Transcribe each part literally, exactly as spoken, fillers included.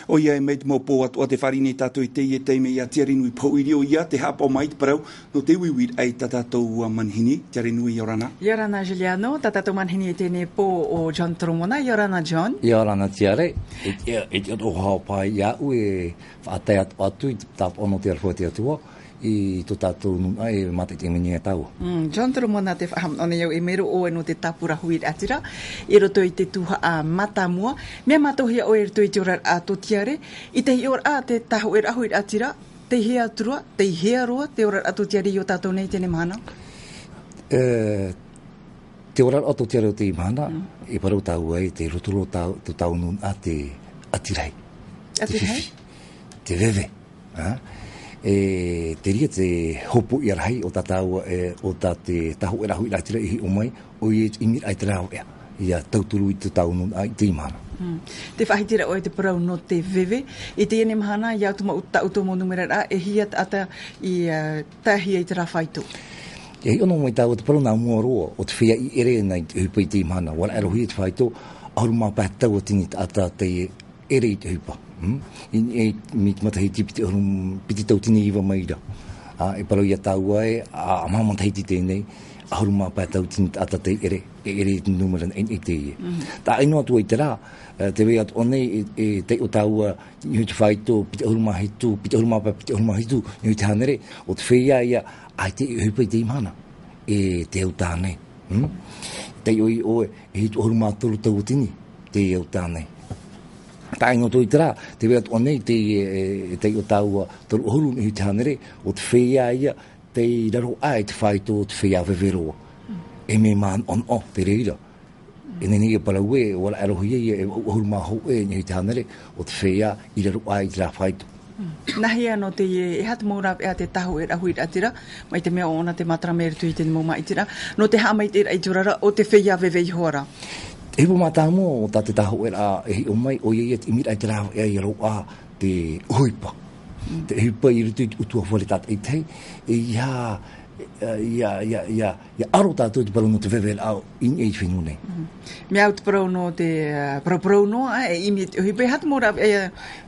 ʻOia e, mai te mau pō atoʻa tē fāriʻi nei tātou i teie taime iā Tiare Nui Pohuʻiri, ʻoia tē haʻapaʻo mai te parau nō te uiuiraʻa i tā tātou manihini. Tiare Nui, ʻia ora na. ʻIa ora na, Juliano. Tā tātou manihini i teie pō ʻo John Toromona. ʻIa ora na, John. ʻIa ora na, Tiare. E, e, e te ʻoto haʻapaʻo iāʻu e faʻatae atu, atu i te tāpaʻo nō te aroha o te Atua i tō tātou nūnaʻa e mātaʻitaʻi mai nei iā tāua. Mm, John Toromona, tē faʻahaʻamanaʻo nei au e mero ʻoe nō te tāpura huiraʻatira i roto i te tuhaʻa mātāmua. Mea mātauhia ʻoe i roto i te oraraʻa tō Tiare, i te hiʻoraʻa te tāhōʻēraʻa huiraʻatira, tei hea atu ra, tei hea roa te oraraʻa tō Tiare iō tātou nei i teie mahana? E, te oraraʻa tō Tiare o teie mahana, mm, e parau tāua e te rotoro tau, tō tāua nūnaʻa te ʻati rahi. Te ʻati rahi? Fifi. Te veve. Ha? E, te reira te hopoiʻa rahi o tā tāua, e, o tā te tāhōʻēraʻa huiraʻatira i hiʻo mai, ʻoia te ʻimiraʻa i te rāveʻa ʻia tauturu i tō tāua nūnaʻa i teie mahana. Mm. Tē faʻahiti ra ʻoe te parau nō te veve. I teie mahana, ʻia atu mau tāʻu tō mau numeraraʻa, e hia taʻata i, ā, taehia i terā faito? E hiʻo noa mai tāua te parau nā mua roa, ʻo te feiā i ʻere na i te ʻohipa i teie mahana. ʻUa raʻe roa hia te faito, ʻahuru mā pae tauatini taʻata tei ʻere i te ʻohipa. Mm? I, e, mai te matahiti piti ʻahuru, piti tauatini iva mai ra. Ā, e parau iā tāua e, ā, ā maha matahiti teie nei, ʻahuru mā pae tauatini taʻata tei ʻere, e ʻere i te nūmera naʻinaʻi teie. Mm. Tae noa atu ai terā, e, tē vai atoʻa nei, e, e, taiʻo tāua, i niʻa i te faito, piti ʻahuru mā hitu, piti ʻahuru mā pae, piti ʻahuru mā hitu, i niʻa i te hānere, ʻo te feiā ïa, ʻaita e ʻohipa i teie mahana, e te au tāne. Mm? Taiʻo ʻoe, e hitu ʻahuru mā toru tauatini te au tāne. Tae noa atu i terā, tē vai atoʻa nei te, e, e taiʻo tāua toru ʻahuru i niʻa i te hānere, ʻo te feiā ïa tei raro aʻe i te faito o te feiā veve roa. E mea manaʻonaʻo te reira. E nehenehe e parau ē, ʻua raʻe roa hia ïa e vaʻu ʻahuru mā hōʻē i niʻa i te hānere, ʻo te feiā i raro aʻe i terā faito. Mm. Nāhea nō te, e, e aha te mau rāveʻa a te tāhōʻēraʻa huiraʻatira, mai te mea ʻo ʻōna tē mātara mai i roto i te mau māʻitiraʻa, nō te haʻamaitaʻiraʻa i te oraraʻa o te feiā veve iho ā ra? Te ʻohipa mātāmua o tā te tāhōʻēraʻa e hiʻo mai, ʻoia ïa te ʻimiraʻa i te rāveʻa ʻia roaʻa te ʻohipa. Mm. Te ʻohipa i roto i te ʻutuāfare tātaʻitahi, e ʻia, e, ʻia, ʻia, ʻia, ʻia aro tātou i te parau nō te veveraʻa i niʻa i te fenua nei. Mm. Mea au te parau nō te, e, paraparau noa, e, e ʻimi i te ʻohipa, e aha te mau rāveʻa,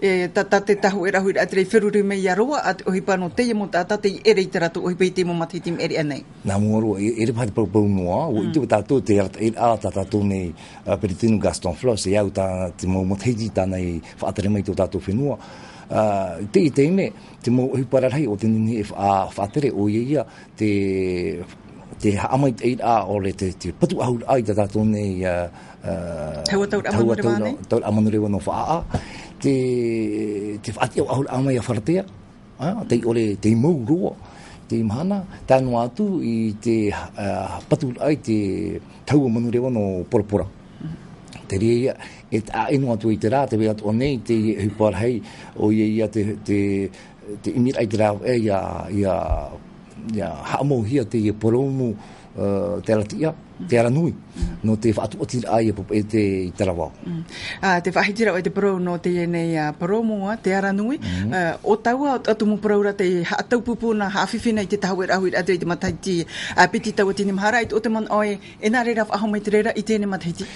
e, e, tā, tā te tāhōʻēraʻa huiraʻatira i feruri mai ʻia roaʻa te ʻohipa nō teie mau taʻata tei ʻere i tā rātou ʻohipa i te mau matahiti i maʻiri aʻe nei? Nā mua roa, e, e ʻere paha te paraparau noa, ʻua ʻite tātou te arataʻiraʻa tā tātou nei, ā, peretiteni Gaston Flosse, e au tā te mau matahiti tāna i faʻatere mai i tō tātou fenua. Ā, i teie taime, te mau ʻohipa rarahi ʻo tē nehenehe e faʻa-, faʻatere, ʻoia ïa te, te haʻamaitaʻiraʻa ʻore te, te patu ʻahuraʻa i tā tātou nei, ā, ā, Taua Tauraʻa Taua Manureva Taura-, nei? Tauraʻa Manureva nō Faʻaʻā. Te, te faʻatiʻa ʻahuraʻa mai a Faratea. Ā, tei ʻore, tei mau roa, teie mahana, tae noa atu i te, ā, paturaʻa i te Taua Manureva nō Porapora. Te reira ïa, e taʻa ʻē noa atu i terā, tē vai atoʻa nei te ʻohipa rahi, ʻoia ïa te, te, te ʻimiraʻa i te rāveʻa ʻia, ʻia, ʻia haʻamauhia te purōmu, ā, te aratiʻa, te aranui, nō te faʻatuatiraʻa ïa papeʻete i Taravao. Mm. Ā, tē faʻahiti ra ʻoe te parau nō teie nei, ā, purōmu, ā, te aranui, mm, ā, ʻo tāua, ʻo te mau parau ra tei haʻataupupū na, haʻafifi na i te tāhōʻēraʻa huiraʻatira i te matahiti, ā, piti tauatini maha ra, ʻaita ʻoe te manaʻo ē, e nā reira faʻahou mai te reira i teie nei matahiti?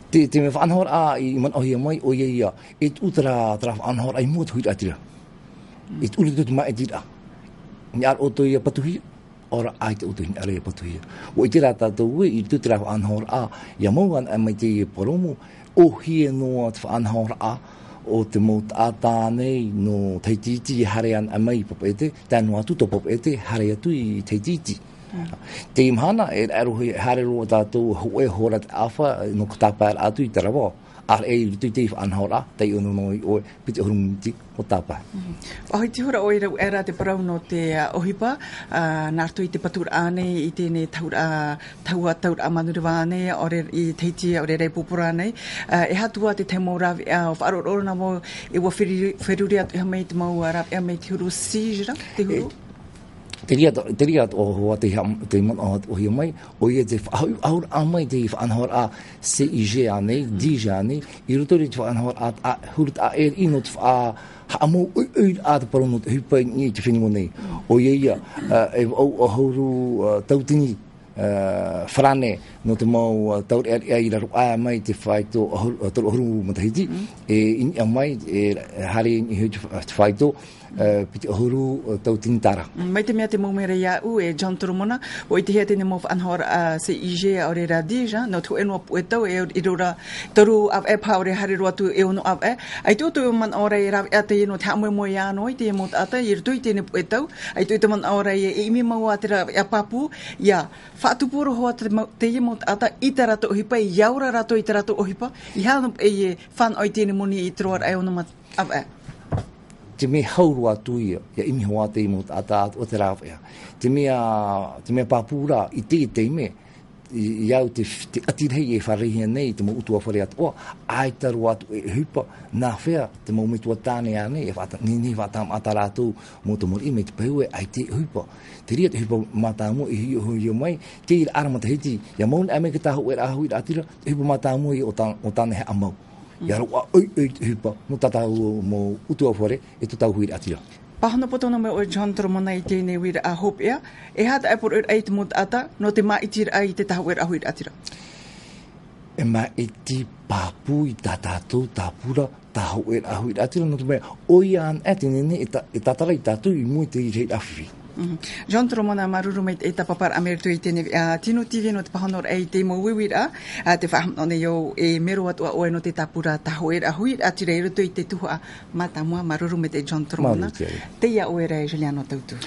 Te, te mea faʻanahoraʻa i manaʻohia mai, ʻoia ïa, e tuʻu terā, terā faʻanahoraʻa i mua i te huiraʻatira. E tuʻu i roto i te māʻitiraʻa. Hinaʻaro ʻoutou ʻia patuhia, ʻaore rā, ʻaita ʻoutou hinaʻaro ʻia patuhia. ʻUa ʻite rā tātou ē, i roto i terā faʻanahoraʻa, ʻia mau ana mai teie purōmu, ʻōhie noa te faʻanahoraʻa o te mau taʻata nei nō Tahiti Iti e haere ana mai i Papeʻete, tae noa atu tō Papeʻete, haere atu i Tahiti Iti. Mm. Teie mahana, e rahi roa, haere roa tātou, hōʻē hora te ʻāfa, nō te tāpaeraʻa atu i Taravao. ʻĀreʻa i roto i te faʻanahoraʻa, taiʻo noa iā ʻoe, piti ʻahuru miniti, ʻo tāpae. Mhm. Faʻahoʻi hora ʻoe i rave ra te parau nō te, ā, ʻohipa, ā, nā roto i te paturaʻa nei, i teie nei tahuraʻa, Taua Tauraʻa Manureva nei, ʻaore i Tahiti, ʻaore rā i Porapora nei, ā, e aha atu ā te tahi mau rāveʻa, ʻua faʻaroʻo na vau, e ʻua feruri, feruri atu mai te mau, ā, rāveʻa mai te huru SIGE ra, te huru? E, Te reira, te reira atoʻa hoʻi te ha-, te manaʻo atoʻa mai, ʻoia te faʻahoʻi-, faʻahoʻiraʻa mai te faʻanahoraʻa CIG ānei, DIG ānei, i roto i te faʻanahoraʻa, ā, huru taʻa ʻē riʻi nō te faʻa-, haʻamau ʻoiʻoiraʻa te parau nō te ʻohipa i te fenua nei. ʻOia ia, ā, e vaʻu ʻahuru, ā, tauatini, farāne nō te mau taureʻareʻa i raro aʻe mai i te faito toru ʻahuru matahiti. E ʻiniʻa mai e haere i niʻa iho i te faito piti ʻahuru tauatini tāra. Mai te mea te mau mea rā iāʻu e John Toromona, ʻua ʻitehia teie mau faʻanahoraʻa CIGN ʻaore rā DIGIN nō te hōʻē noa puʻe tau e ʻiro rā toru ʻāvaʻe paha ʻaore haere roa atu e ono ʻāvaʻe. ʻAita ʻoutou e manaʻo ra e rāveʻa teie nō te haʻamoemoeā noa i teie mau taʻata i roto i teie puʻe tau? ʻAita ʻoutou e manaʻo ra e ʻimi mau ā te rāveʻa pāpū ia faʻatupu roa hoʻi teie mau taʻata i tā rātou ʻohipa, ia ora rātou i tā rātou ʻohipa, ia haere noa paʻi e fānaʻo i teie moni i te roaraʻa e ono ʻāvaʻe? Te mea hau roa atu ia, ia ʻimi hoʻi teie mau taʻata atoʻa te rāveʻa. Te mea, te mea pāpū rā i teie taime, i au te ʻati rahi e fārereihia nei i te mau ʻutuāfare atoʻa, ʻaita roa atu e ʻohipa. Nā hea te mau metua tāne ānei e faʻanehenehe faʻatāmata rātou mau tamariʻi mai te pae ʻaita e ʻohipa? Te reira te ʻohipa mātāmua i hiʻohiʻo mai. Teie rā matahiti ia mau nei mai te tāhōʻēraʻa huiraʻatira, te ʻohipa mātāmua ia ʻo tāna e haʻamau. Ia roaʻa ʻoiʻoi te ʻohipa nō tā tātou mau ʻutuāfare e tō tātou huiraʻatira. Pāhono poto noa mai ʻoe John Toromona i teie uiraʻa hopeʻa. E aha te poroʻi i te mau taʻata nō te māʻitiraʻa i te tāhōʻēraʻa huiraʻatira? E māʻiti pāpū i tā tātou tāpura tāhōʻēraʻa huiraʻatira, nō te mea ʻoia anaʻe te nehenehe e tātara ia tātou i mua i te reira fifi. John Toromona, māuruuru maitaʻi i tā paparaʻa mai roto i teie tino TV nō te pāhonoraʻa i te mau uiuiraʻa. Te faʻahaʻamanaʻo nei au e mero atu ʻoe nō te tāpura tāhōʻēraʻa huiraʻatira i roto i te tuhaʻa mātāmua. Māuruuru maitaʻi John Toromona. Teie ʻoe rā e Juliano Tautu.